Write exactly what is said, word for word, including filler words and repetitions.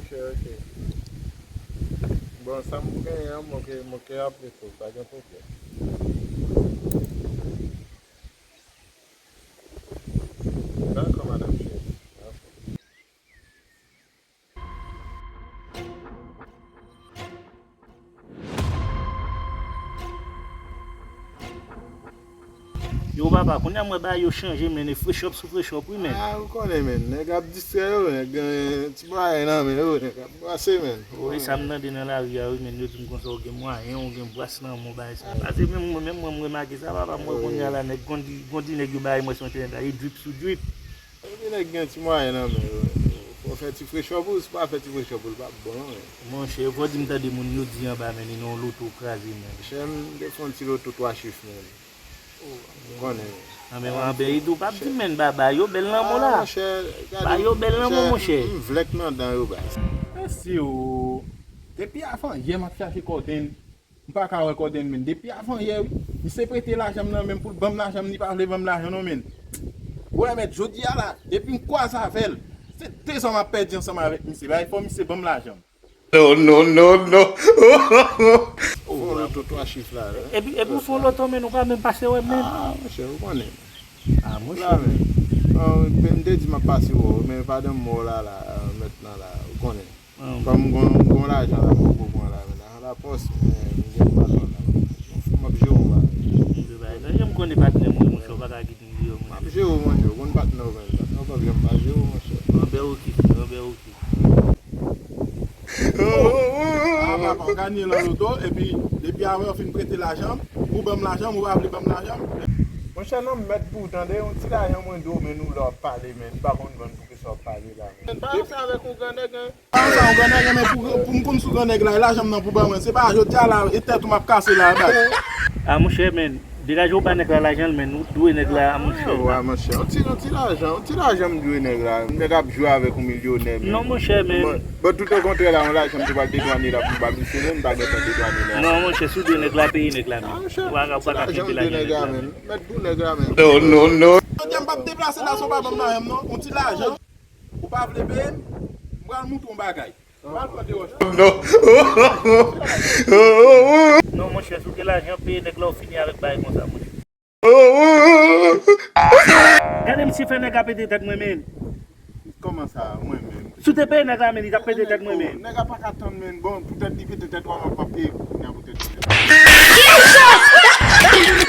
Ok, ok. Bon, sa m genyen an, m ok, m ok apre tou, pa gen pwoblèm. Dakò, madanm cheri. Dakò. Yo, papa, kounye a m wè bagay yo chanje, men, e fresh up sou fresh up, wi, men. Ah, ou konnen, men, nèg ap distrè yo, nèg gen ti bagay nan men yo, nèg ap brase, men. Wi, sa m tande nan lari a, wi, men, yo di m konsa, ou gen mwayen, ou gen bras nan men w, bagay sa. Pase menm mwen, menm mwen, m remake sa, papa, m wè kounye a la, nèg, gon di, gon di nèg yo bagay mwen sou entènèt la, e drip sou drip. Epi nèg gen ti mwayen nan men yo. Fò fè ti fresh up ou, si pa fè ti fresh up ou, l p ap bon non, men. Monchè, yo fò di m tande moun yo di anba, men, li nan yon loto kraze, men. Monchè, m te fè yon ti loto twa chif, men. Ou konnen. Nan men w anbè, Idou, p ap di m, men, ba, ba yo bèl nan mo la. Ah, monchè, gade, ba yo bèl nan mo, monchè, monchè. M, m vlèk nan dan yo, ba. Mèsi, o. Depi avan yè, m ap chache kòdenn. M pa ka wè kòdenn, men. Depi avan yè, wi. Misye prete lajan m nan men m pou l ban m lajan m, li pa vle ban m lajan non, men. Wè, mèt, jodi a la, depi m kwaze avè l, se dezò m ap pèdi ansanm avèk misye. Bay fò misye ban m lajan m. Non, non, non, non. Fò loto twa chif la, wi. Epi, epi w fè yon loto, men, ou pa menm pase wè m, men. Ah, monchè, ou konnen. Ah, monchè. La, men. Bon, m te di m ap pase wè w, men pandan m wè w la, la, mèt nan la, ou konnen. Kòm m gon, m gon lajan la, m poko pran la, men lajan la pòs, men m gen patnè la. M ap jere w la. Jan m konnen patnè m, monchè, ou pa ka kite m deyò, monchè. M ap jere w, monchè, ou konn patnè w, men patnè w p ap janm pa jere w, monchè. Anbè okipe, anbè okipe. Ah, papa, w ganye nan loto, epi depi avè w fin prete lajan m, ou ban m lajan m, ou pa vle ban m lajan m. Monchè, non, m mèt pou w tande, yon ti lajan mwen dwe w, men nou lè w ap pale, men m pa konn vann pou kisa w ap pale la, men. Men pa ansanm avèk yon grannèg, en. Ansanm yon grannèg, men pou, pou m konn sou grannèg la, e lajan m nan pou ban mwen. Se pa jodi a la, e tèt ou m ap kase la, bay. Ah, monchè, men, degaje w ba nèg la lajan l, men, ou dwe nèg la, monchè. Ah, wè, monchè, yon ti, yon ti lajan, yon ti lajan m dwe nèg la. Nèg ap jwe avèk yon milyonè, men. Non, monchè, men. Bon, tout okontrè la, yon lajan m te pral detwane la pou m ba misye, men m pa gentan detwane la. Non, monchè, si w dwe nèg la, peye nèg la, men. Ah, monchè, yon ti lajan m dwe nèg la, men. Mèt pou nèg la, men. Non, non, non. Jodi a m p ap deplase la, si w pa ban m lajan m, non. Yon ti lajan. Ou pa vle peye m? M pral montre w yon bagay. M pral pran de wòch. Non. Non, monchè, si w gen lajan, peye nèg la, ou fini avèk bagay konsa, monchè. Gade misye fè nèg la pete tèt mwen, men. Kòman sa, mwen menm? Si w te peye nèg la, men, li t ap pete tèt mwen, men. Nèg la pa ka tann, men. Bon, poutèt li pete tèt ou a, m ap peye kounye a poutèt li pete tèt.